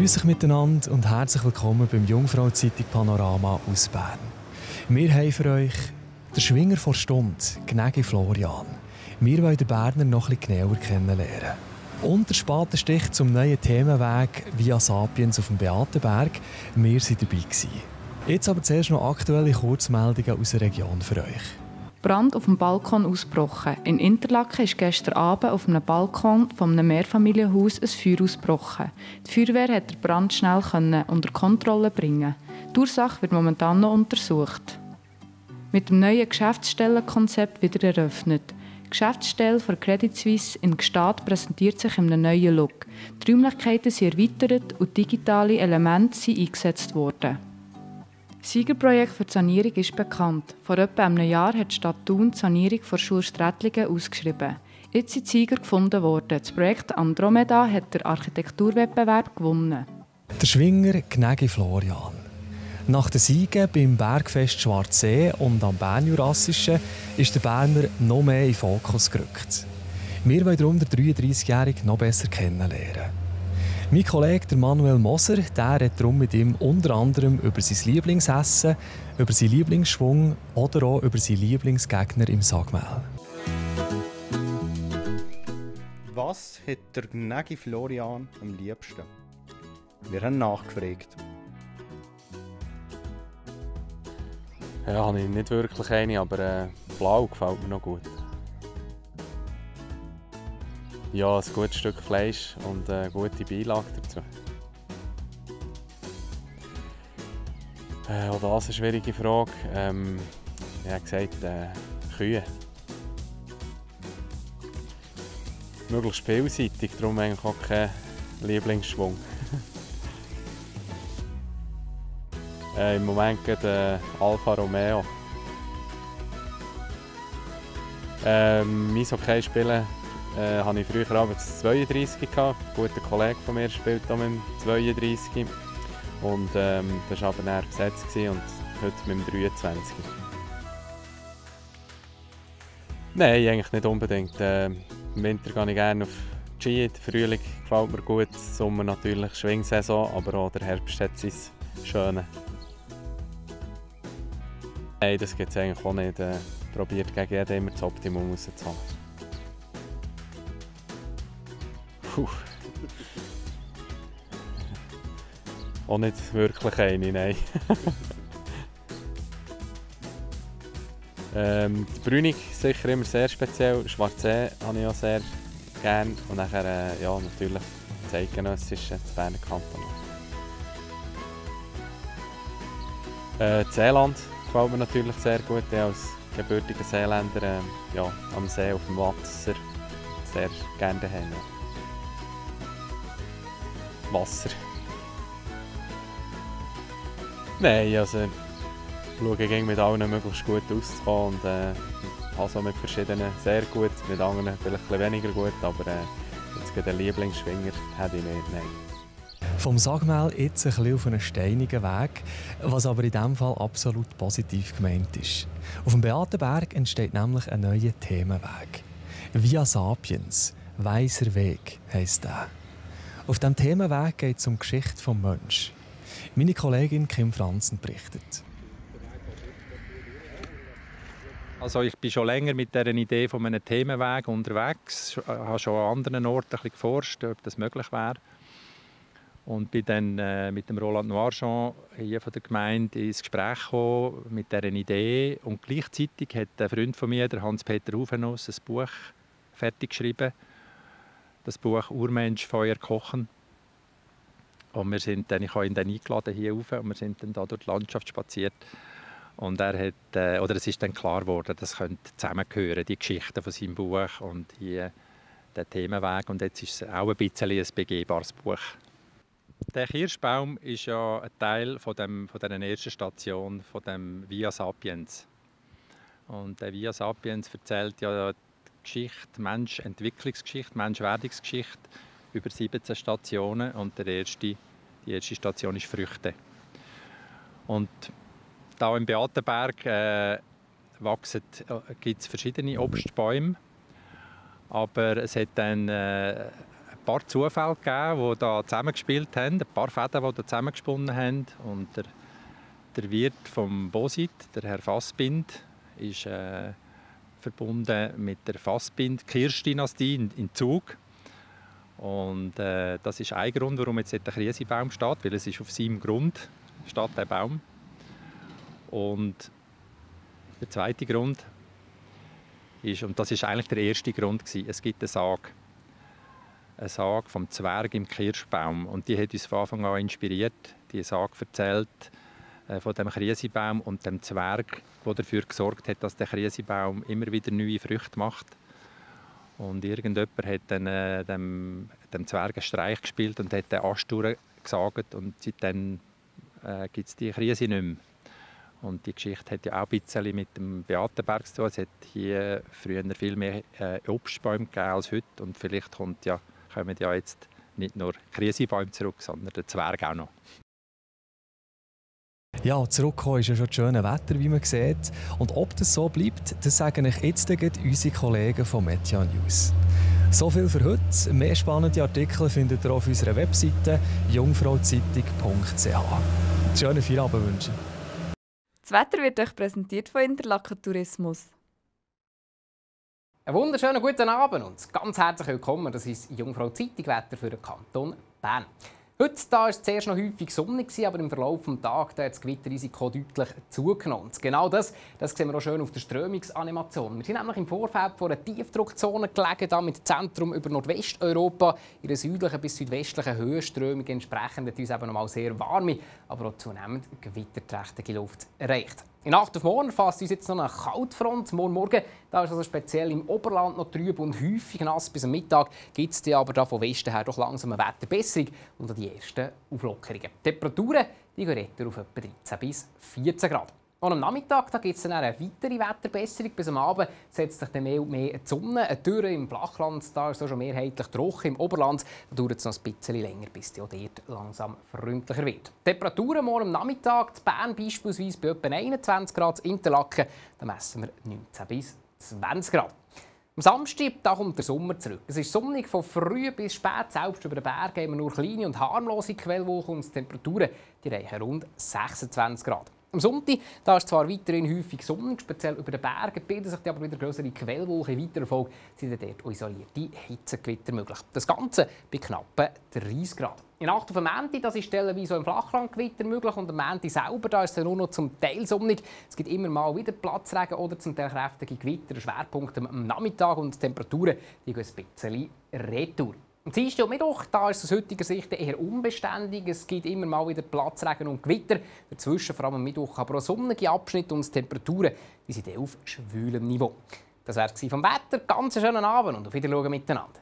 Grüß euch miteinander und herzlich willkommen beim Jungfrau-Zeitung Panorama aus Bern. Wir haben für euch den Schwinger vor Stunde, Gnägi Florian. Wir wollen den Berner noch etwas genauer kennenlernen. Und der Spatenstich zum neuen Themenweg Via Sapiens auf dem Beatenberg. Wir waren dabei. Jetzt aber zuerst noch aktuelle Kurzmeldungen aus der Region für euch. Brand auf dem Balkon ausgebrochen. In Interlaken ist gestern Abend auf einem Balkon von einem Mehrfamilienhaus ein Feuer ausgebrochen. Die Feuerwehr konnte den Brand schnell unter Kontrolle bringen. Die Ursache wird momentan noch untersucht. Mit dem neuen Geschäftsstellenkonzept wieder eröffnet. Die Geschäftsstelle von Credit Suisse in Gstaad präsentiert sich in einem neuen Look. Die Räumlichkeiten sind erweitert und digitale Elemente sind eingesetzt worden. Das Siegerprojekt für die Sanierung ist bekannt. Vor etwa einem Jahr hat die Stadt Thun die Sanierung der Schule Strätlingen ausgeschrieben. Jetzt sind die Sieger gefunden worden. Das Projekt Andromeda hat den Architekturwettbewerb gewonnen. Der Schwinger Gnägi Florian. Nach den Siegen beim Bergfest Schwarzsee und am Bernjurassischen ist der Berner noch mehr in den Fokus gerückt. Wir wollen darum den 33-Jährigen noch besser kennenlernen. Mein Kollege Manuel Moser hat darum mit ihm unter anderem über sein Lieblingsessen, über seinen Lieblingsschwung oder auch über seinen Lieblingsgegner im Sagmehl. Was hat der Gnägi Florian am liebsten? Wir haben nachgefragt. Ja, habe ich nicht wirklich eine, aber blau gefällt mir noch gut. Ja, ein gutes Stück Fleisch und eine gute Beilage dazu. Auch das ist eine schwierige Frage. Ich habe gesagt, Kühe. Möglichst vielseitig, darum eigentlich auch kein Lieblingsschwung. Im Moment geht Alfa Romeo. Mein Hockey spielen hatte ich früher abends 32 gehabt. Ein guter Kollege von mir spielt auch mit dem 32. Und das war aber näher besetzt und heute mit dem 23. Nein, eigentlich nicht unbedingt. Im Winter gehe ich gerne auf die Ski, der Frühling gefällt mir gut, im Sommer natürlich Schwingsaison, aber auch der Herbst hat sein Schönes. Nein, das gibt es eigentlich auch nicht. Probiert gegen jeden immer das Optimum rauszuholen. Puh. Auch nicht wirklich eine, nein. Die Brünig sicher immer sehr speziell. Schwarzsee habe ich auch sehr gerne. Und nachher ja, natürlich das Eidgenössische, das Berner Kanton. Seeland gefällt mir natürlich sehr gut. Ich als gebürtiger Seeländer ja, am See, auf dem Wasser sehr gerne daheim. Wasser. Nein, also ich schaue mit allen möglichst gut auszukommen und also mit verschiedenen sehr gut, mit anderen vielleicht ein weniger gut, aber jetzt den Lieblingsschwinger hätte ich nicht, nein. Vom Sagmehl jetzt ein bisschen auf einen steinigen Weg, was aber in diesem Fall absolut positiv gemeint ist. Auf dem Beatenberg entsteht nämlich ein neuer Themenweg. Via Sapiens, weiser Weg heisst der. Auf diesem Themenweg geht es um die Geschichte des Menschen. Meine Kollegin Kim Franzen berichtet. Also ich bin schon länger mit dieser Idee von einem Themenweg unterwegs. Ich habe schon an anderen Orten ein bisschen geforscht, ob das möglich wäre. Und bin dann mit dem Roland Noirjean hier von der Gemeinde ins Gespräch gekommen mit dieser Idee. Und gleichzeitig hat ein Freund von mir, der Hans-Peter Hufenuss, ein Buch fertig geschrieben. Das Buch «Urmensch, Feuer, Kochen». Und wir sind dann, ich habe ihn dann eingeladen hier rauf und wir sind dann da durch die Landschaft spaziert. Und er hat, oder es ist dann klar geworden, das könnte zusammengehören, die Geschichten von seinem Buch und hier der Themenweg. Und jetzt ist es auch ein bisschen ein begehbares Buch. Der Kirschbaum ist ja ein Teil von dieser ersten Station, von dem Via Sapiens. Und der Via Sapiens erzählt ja die Geschichte, Mensch-Entwicklungsgeschichte, Mensch-Werdungsgeschichte über 17 Stationen und die erste Station ist Früchte. Und da im Beatenberg gibt es verschiedene Obstbäume, aber es hat dann paar Zufälle gegeben, die da zusammengespielt haben, ein paar Fäden, die da zusammengesponnen haben. Und der Wirt vom Bosit, der Herr Fassbind, ist verbunden mit der Fassbind-Kirsch-Dynastie in Zug. Und das ist ein Grund, warum jetzt der Kriesibaum steht, weil es ist auf seinem Grund steht der Baum. Und der zweite Grund ist, und das ist eigentlich der erste Grund gewesen, es gibt eine Sage vom Zwerg im Kirschbaum. Und die hat uns von Anfang an inspiriert. Die Sage erzählt von dem Kriesibaum und dem Zwerg, der dafür gesorgt hat, dass der Kriesibaum immer wieder neue Früchte macht. Und irgendjemand hat dann dem Zwerg einen Streich gespielt und hat den Ast durchgesagt. Und seitdem gibt es die Krise nicht mehr. Und die Geschichte hat ja auch ein bisschen mit dem Beatenberg zu tun. Es hat hier früher viel mehr Obstbäume gegeben als heute. Und vielleicht kommen ja jetzt nicht nur Krisebäume zurück, sondern der Zwerg auch noch. Ja, zurückkommen ist ja schon das schöne Wetter, wie man sieht. Und ob das so bleibt, das sagen euch jetzt unsere Kollegen von Meteor News. So viel für heute. Mehr spannende Artikel findet ihr auf unserer Webseite jungfrauzeitung.ch. Schönen Feierabend wünschen. Das Wetter wird euch präsentiert von Interlaken Tourismus. Einen wunderschönen guten Abend und ganz herzlich willkommen. Das ist Jungfrau Zeitung Wetter für den Kanton Bern. Heute war es zuerst noch häufig sonnig, aber im Verlauf des Tages hat das Gewitterrisiko deutlich zugenommen. Genau das sehen wir auch schön auf der Strömungsanimation. Wir sind nämlich im Vorfeld von einer Tiefdruckzone gelegen, mit Zentrum über Nordwesteuropa. In der südlichen bis südwestlichen Höhenströmung entsprechend hat uns eben noch mal sehr warme, aber auch zunehmend gewitterträchtige Luft erreicht. In Nacht auf morgen fasst uns jetzt noch eine Kaltfront. Morgen da ist also speziell im Oberland noch trüb und häufig nass. Bis am Mittag gibt es aber da von Westen her doch langsam eine Wetterbesserung und auch die ersten Auflockerungen. Die Temperaturen gehen auf etwa 13 bis 14 Grad. Und am Nachmittag gibt es dann eine weitere Wetterbesserung. Bis am Abend setzt sich dann mehr und mehr die Sonne durch. Im Flachland da ist es schon mehrheitlich trocken. Im Oberland dauert es noch ein bisschen länger, bis es dort langsam freundlicher wird. Die Temperaturen morgen am Nachmittag in Bern beispielsweise bei etwa 21 Grad, in Interlaken da messen wir 19 bis 20 Grad. Am Samstag da kommt der Sommer zurück. Es ist sonnig von früh bis spät. Selbst über den Bergen haben wir nur kleine und harmlose Quellwolken und die Temperaturen die reichen rund 26 Grad. Am Sonntag da ist zwar weiterhin häufig sonnig, speziell über den Bergen, bilden sich aber wieder größere Quellwolken. In weiterer Folge sind dort isolierte Hitzegewitter möglich. Das Ganze bei knapp 30 Grad. In Nacht auf den Montag ist stellenweise im Flachlandgewitter möglich und am Montag selber da ist es nur noch zum Teil sonnig. Es gibt immer mal wieder Platzregen oder zum Teil kräftige Gewitter. Schwerpunkt am Nachmittag und die Temperaturen die gehen ein bisschen retour. Am Dienstag und Mittwoch da ist aus heutiger Sicht eher unbeständig. Es gibt immer mal wieder Platzregen und Gewitter. Dazwischen, vor allem am Mittwoch, aber auch sonnige Abschnitte und die Temperaturen die sind auf schwülem Niveau. Das war es vom Wetter. Ganz schönen Abend und auf Wiedersehen miteinander.